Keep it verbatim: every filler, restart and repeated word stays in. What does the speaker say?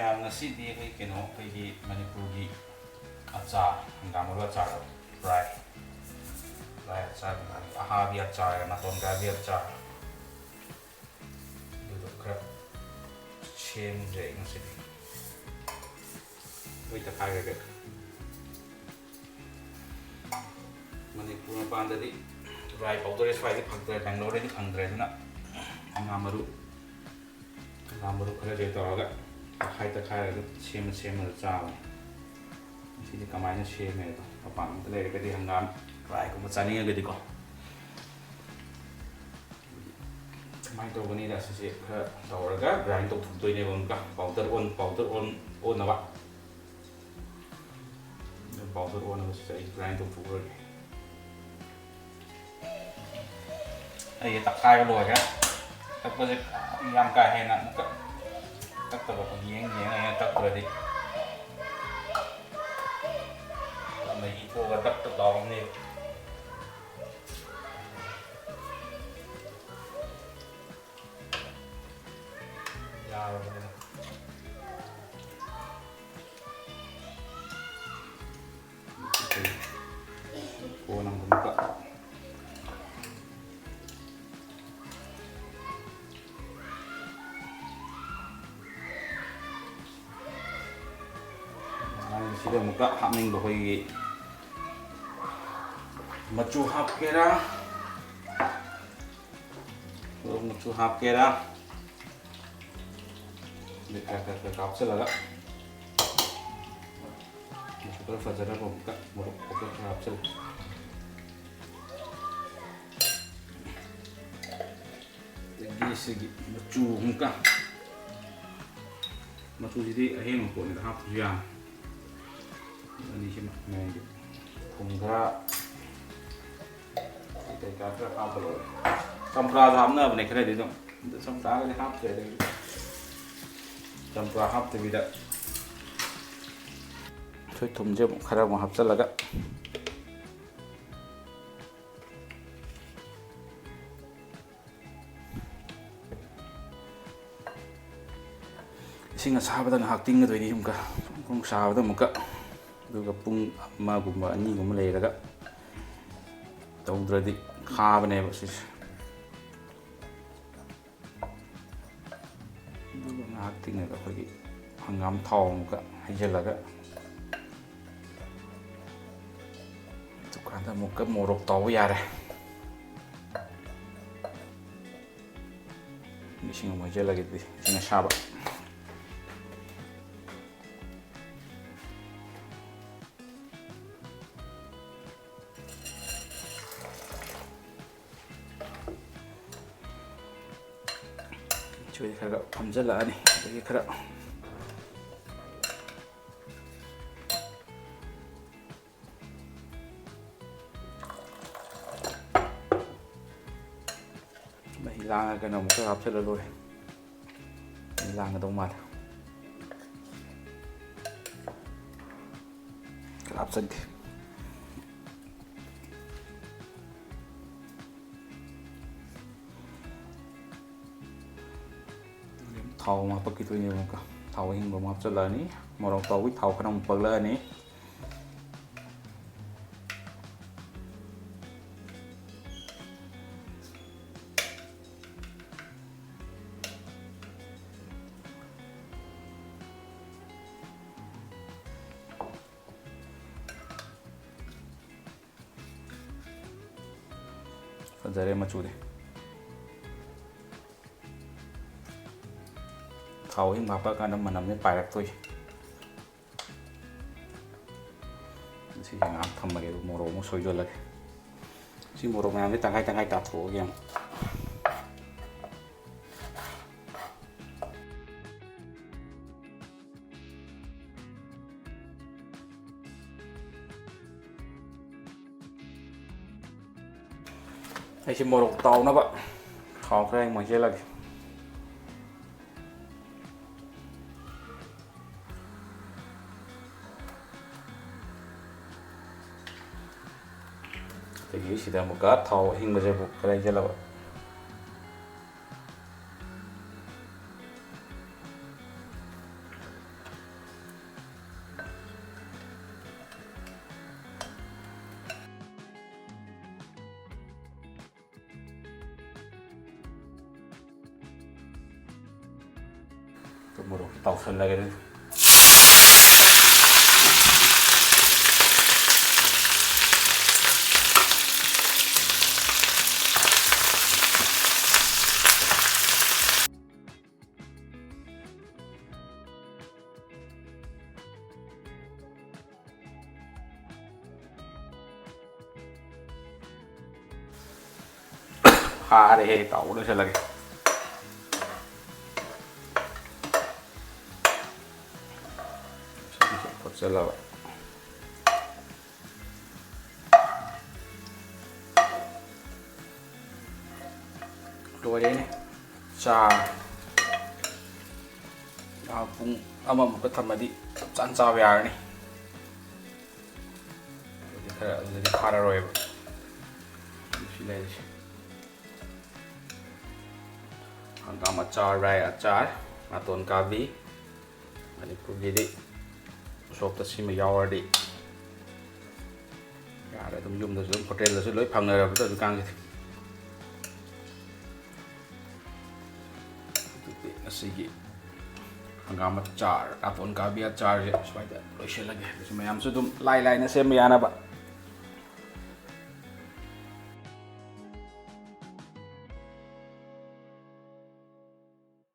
ꯃꯌꯥꯝ, ꯉꯁꯤꯗꯤ ꯑꯩꯈꯣꯏ ꯀꯩꯅꯣ, ꯑꯩꯈꯣꯏꯒꯤ ꯃꯅꯤꯄꯨꯔꯒꯤ ꯑꯆꯥꯔ, ꯍꯪꯒꯥꯝ ꯃꯔꯨ ꯑꯆꯥꯔꯗꯣ, ꯗ꯭ꯔꯥꯏ, ꯗ꯭ꯔꯥꯏ ꯑꯆꯥꯔ, ꯑꯍꯥꯕꯤ ꯑꯆꯥꯔ, ꯅꯥꯇꯣꯟ ꯀꯥꯕꯤ ꯑꯆꯥꯔ, ꯑꯗꯨꯗꯣ ꯈꯔ ꯁꯦꯝꯖꯩ ꯉꯁꯤꯗꯤ꯫ ꯂꯣꯏ ꯇꯛꯈꯥꯏꯈ꯭ꯔꯒꯦ꯫ ꯃꯅꯤꯄꯨꯔ ꯃꯄꯥꯟꯗꯗꯤ ꯗ꯭ꯔꯥꯏ ꯄꯥꯎꯗꯔ ꯁ꯭ꯋꯥꯏꯗꯤ ꯐꯪꯗ꯭ꯔꯦ, ꯕꯦꯡꯒ꯭ꯂꯣꯔꯗꯗꯤ ꯐꯪꯗ꯭ꯔꯦ, ꯑꯗꯨꯅ ꯉꯥ ꯃꯔꯨ, ꯉꯥ ꯃꯔꯨ ꯈꯔꯁꯦ ꯇꯧꯔꯒ ꯇꯛꯈꯥꯏ ꯇꯛꯈꯥꯏꯔꯒ ꯁꯦꯝꯃ ꯁꯦꯝꯃꯒ ꯆꯥꯕꯅꯤ꯫ ꯁꯤꯗꯤ ꯀꯃꯥꯏꯅ ꯁꯦꯝꯃꯦ ꯑꯗꯣ, ꯃꯄꯥꯟ ꯂꯝꯗ ꯂꯩꯔꯒꯗꯤ ꯍꯪꯒꯥꯝ ꯗ꯭ꯔꯥꯏꯒꯨꯝꯕ ꯆꯥꯅꯤꯡꯉꯒꯗꯤꯀꯣ꯫ ꯁꯨꯃꯥꯏꯅ ꯇꯧꯒꯅꯤꯗ, ꯁꯤꯁꯦ ꯈꯔ ꯇꯧꯔꯒ ꯒ꯭ꯔꯥꯏꯟ ꯇꯧꯊꯣꯛꯇꯣꯏꯅꯦꯕ ꯑꯃꯨꯛꯀ, ꯄꯥꯎꯗꯔ ꯑꯣꯟ-, ꯄꯥꯎꯗꯔ ꯑꯣꯟ-, ꯑꯣꯟꯅꯕ꯫ ꯄꯥꯎꯗꯔ ꯑꯣꯟꯅꯕꯁꯤꯗ ꯑꯩ ꯒ꯭ꯔꯥꯏꯟ ꯇꯧꯊꯣꯛꯎꯔꯒꯦ꯫ ꯑꯩꯒꯤ ꯇꯛꯈꯥꯏꯕ ꯂꯣꯏꯔꯦ꯫ ꯇꯛꯄꯁꯦ ꯌꯥꯝ ꯀꯥ ꯍꯦꯟꯅ ꯑꯃꯨꯛꯀ ꯇꯛꯇꯕ, ꯑꯩꯈꯣꯏ ꯌꯦꯡ ꯌꯦꯡꯉ ꯌꯦꯡꯉ ꯇꯛꯇ꯭ꯔꯗꯤ ꯃꯍꯤ ꯊꯣꯛꯑꯒ ꯗꯛ ꯗꯛ ꯂꯥꯎꯔꯅꯦꯕ꯫ ꯌꯥꯔꯕꯅꯤꯅ꯫ ꯀꯣꯟ ꯑꯃꯨꯛꯀ꯫ ꯁꯤꯗ ꯑꯃꯨꯛꯀ ꯍꯥꯞꯅꯤꯡꯕ ꯑꯩꯈꯣꯏꯒꯤ ꯃꯆꯨ ꯍꯥꯞꯀꯦꯔꯥ, ꯃꯣꯔꯣꯛ ꯃꯆꯨ ꯍꯥꯞꯀꯦꯔꯥ, ꯑꯗꯩ ꯈꯔ ꯈꯔ ꯈꯔ ꯍꯥꯞꯆꯤꯜꯂꯒ ꯃꯆꯨ ꯈꯔ ꯐꯖꯅꯕ ꯑꯃꯨꯛꯀ ꯃꯣꯔꯣꯛ ꯈꯔ ꯈꯔ ꯍꯥꯞꯆꯤꯜꯂꯦ꯫ ꯑꯗꯒꯤ ꯁꯤꯒꯤ ꯃꯆꯨ ꯑꯃꯨꯛꯀ, ꯃꯆꯨꯁꯤꯗꯤ ꯑꯍꯦꯟꯕ ꯄꯣꯠꯅꯤꯗ, ꯍꯥꯞꯄꯁꯨ ꯌꯥꯅꯤ꯫ ꯑꯅꯤꯁꯤꯃ ꯃꯌꯥꯝꯒꯤ ꯊꯨꯝ ꯈꯔ, ꯀꯩꯀꯥ ꯈꯔ ꯍꯥꯞꯄ ꯂꯣꯏꯔꯦ꯫ ꯆꯝꯄ꯭ꯔꯥꯁꯨ ꯍꯥꯞꯅꯕꯅꯦ ꯈꯔꯗꯤ ꯑꯗꯨꯝ, ꯑꯗꯨ ꯆꯝꯄ꯭ꯔꯥꯒꯗꯤ ꯍꯥꯞꯇ꯭ꯔꯦ꯫ ꯑꯗꯒꯤ ꯆꯝꯄ꯭ꯔꯥ ꯍꯥꯞꯇꯕꯤꯗ ꯑꯩꯈꯣꯏ ꯊꯨꯝꯁꯦ ꯑꯃꯨꯛ ꯈꯔ ꯑꯃꯨꯛ ꯍꯥꯞꯆꯤꯜꯂꯒ, ꯏꯁꯤꯡ ꯑꯁꯥꯕꯗ ꯉꯥꯏꯍꯥꯛ ꯇꯤꯡꯒꯗꯣꯏꯅꯤ ꯑꯃꯨꯛꯀ, ꯄꯨꯡ ꯁꯥꯕꯗ ꯑꯃꯨꯛꯀ, ꯑꯗꯨꯒ ꯄꯨꯡ ꯑꯃꯒꯨꯝꯕ ꯑꯅꯤꯒꯨꯝꯕ ꯂꯩꯔꯒ ꯇꯧꯗ꯭ꯔꯗꯤ ꯈꯥꯕꯅꯦꯕ ꯁꯤꯁꯦ꯫ ꯑꯗꯨꯒ ꯉꯥꯏꯍꯥꯛ ꯇꯤꯡꯉꯒ ꯑꯩꯈꯣꯏꯒꯤ ꯍꯪꯒꯥꯝ ꯊꯥꯎ ꯑꯃꯨꯛꯀ ꯍꯩꯖꯤꯜꯂꯒ, ꯑꯗꯨꯀꯥꯟꯗ ꯑꯃꯨꯛꯀ ꯃꯣꯔꯣꯛ ꯇꯥꯎꯕ ꯌꯥꯔꯦ꯫ ꯏꯁꯤꯡ ꯑꯃꯨꯛ ꯍꯩꯖꯤꯜꯂꯒꯦ ꯑꯗꯨꯗꯤ, ꯏꯁꯤꯡ ꯑꯁꯥꯕ꯫ ꯁꯤꯗꯤ ꯈꯔ ꯈꯔ ꯐꯝꯖꯤꯜꯂꯛꯑꯅꯤ꯫ ꯑꯗꯒꯤ ꯈꯔ ꯃꯍꯤ ꯂꯥꯡꯉꯒꯅ ꯑꯃꯨꯛꯀ ꯍꯥꯞꯆꯤꯜꯂ ꯂꯣꯏꯔꯦ꯫ ꯃꯍꯤ ꯂꯥꯡꯒꯗꯧ ꯃꯥꯜꯂꯦ꯫ ꯈꯔ ꯍꯥꯞꯆꯤꯟꯒꯦ꯫ ꯊꯥꯎ ꯑꯃ ꯍꯥꯞꯄꯛꯈꯤꯗꯣꯏꯅꯦꯕ ꯑꯃꯨꯛꯀ꯫ ꯊꯥꯎ ꯑꯍꯤꯡꯕ ꯑꯃ ꯍꯥꯞꯆꯤꯜꯂꯛꯑꯅꯤ꯫ ꯃꯣꯔꯣꯛ ꯇꯥꯎꯕꯒꯤ ꯊꯥꯎ ꯈꯔ ꯑꯃꯨꯛ ꯄꯛꯂꯛꯑꯅꯤ꯫ ꯐꯖꯔꯦ ꯃꯆꯨꯗꯤ꯫ ꯊꯥꯎ ꯑꯍꯤꯡꯕ ꯍꯥꯞꯄꯛꯑꯀꯥꯟꯗ ꯃꯅꯝꯁꯦ ꯄꯥꯏꯔꯛꯇꯣꯏ꯫ ꯁꯤꯁꯦ ꯉꯥꯏꯍꯥꯛ ꯊꯝꯃꯒꯦ, ꯑꯗꯨ ꯃꯣꯔꯣꯛ ꯑꯃꯨꯛ ꯁꯣꯏꯗꯣꯛꯂꯒꯦ꯫ ꯁꯤ ꯃꯣꯔꯣꯛ ꯃꯌꯥꯝꯁꯦ ꯇꯪꯈꯥꯏ ꯇꯪꯈꯥꯏ ꯇꯥꯊꯣꯛꯑꯒꯦ ꯑꯃꯨꯛ꯫ ꯑꯩꯁꯦ ꯃꯣꯔꯣꯛ ꯇꯥꯎꯅꯕ ꯊꯥꯎ ꯈꯔ ꯑꯃꯨꯛ ꯍꯩꯖꯤꯜꯂꯒꯦ꯫ ꯑꯗꯒꯤ ꯁꯤꯗ ꯑꯃꯨꯛꯀ ꯊꯥꯎ ꯑꯍꯤꯡꯕꯁꯦ ꯑꯃꯨꯛ ꯈꯔ ꯍꯩꯖꯤꯜꯂꯕ꯫ ꯃꯣꯔꯣꯛꯁꯦ ꯇꯥꯎꯁꯜꯂꯒꯦ ꯑꯗꯨꯗꯤ꯫ ꯐꯥꯔꯦꯍꯦ, ꯇꯥꯎꯕ ꯂꯣꯏꯁꯤꯜꯂꯒꯦ꯫ ꯐꯨꯠꯆꯜꯂꯕ꯫ ꯂꯣꯏꯔꯦꯅꯦ꯫ ꯆꯥ꯫ ꯉꯥꯏꯍꯥꯛ ꯄꯨꯡ ꯑꯃꯃꯨꯛꯀ ꯊꯝꯃꯗꯤ ꯆꯞ ꯆꯥꯅ ꯆꯥꯕ ꯌꯥꯔꯅꯤ꯫ ꯑꯗꯨꯗꯤ ꯈꯔ ꯑꯗꯨꯗꯤ ꯐꯥꯔꯔꯣꯏꯕ꯫ ꯁꯤ ꯂꯩꯔꯤꯁꯦ꯫ ꯍꯪꯒꯥꯝ ꯑꯆꯥꯔ, ꯔꯥꯏ ꯑꯆꯥꯔ, ꯅꯥꯇꯣꯟ ꯀꯥꯕꯤ꯫ ꯃꯅꯤꯄꯨꯔꯒꯤꯗꯤ ꯎꯁꯣꯞꯇ ꯁꯤꯃ ꯌꯥꯎꯔꯗꯤ ꯌꯥꯔꯦ꯫ ꯑꯗꯨꯝ ꯌꯨꯝꯗꯁꯨ ꯑꯗꯨꯝ ꯍꯣꯇꯦꯜꯗꯁꯨ ꯂꯣꯏ ꯐꯪꯅꯔꯕꯗꯣ ꯍꯧꯖꯤꯛꯀꯥꯟꯁꯤꯗꯤ꯫ ꯑꯗꯨꯗꯤ ꯉꯁꯤꯒꯤ ꯍꯪꯒꯥꯝ ꯑꯆꯥꯔ, ꯅꯥꯇꯣꯟ ꯀꯥꯕꯤ ꯑꯆꯥꯔꯁꯦ ꯁ꯭ꯋꯥꯏꯗ ꯂꯣꯏꯁꯤꯜꯂꯒꯦ꯫ ꯑꯗꯨꯁꯨ ꯃꯌꯥꯝꯁꯨ ꯑꯗꯨꯝ ꯂꯥꯏ ꯂꯥꯏꯅ ꯁꯦꯝꯕ ꯌꯥꯅꯕ꯫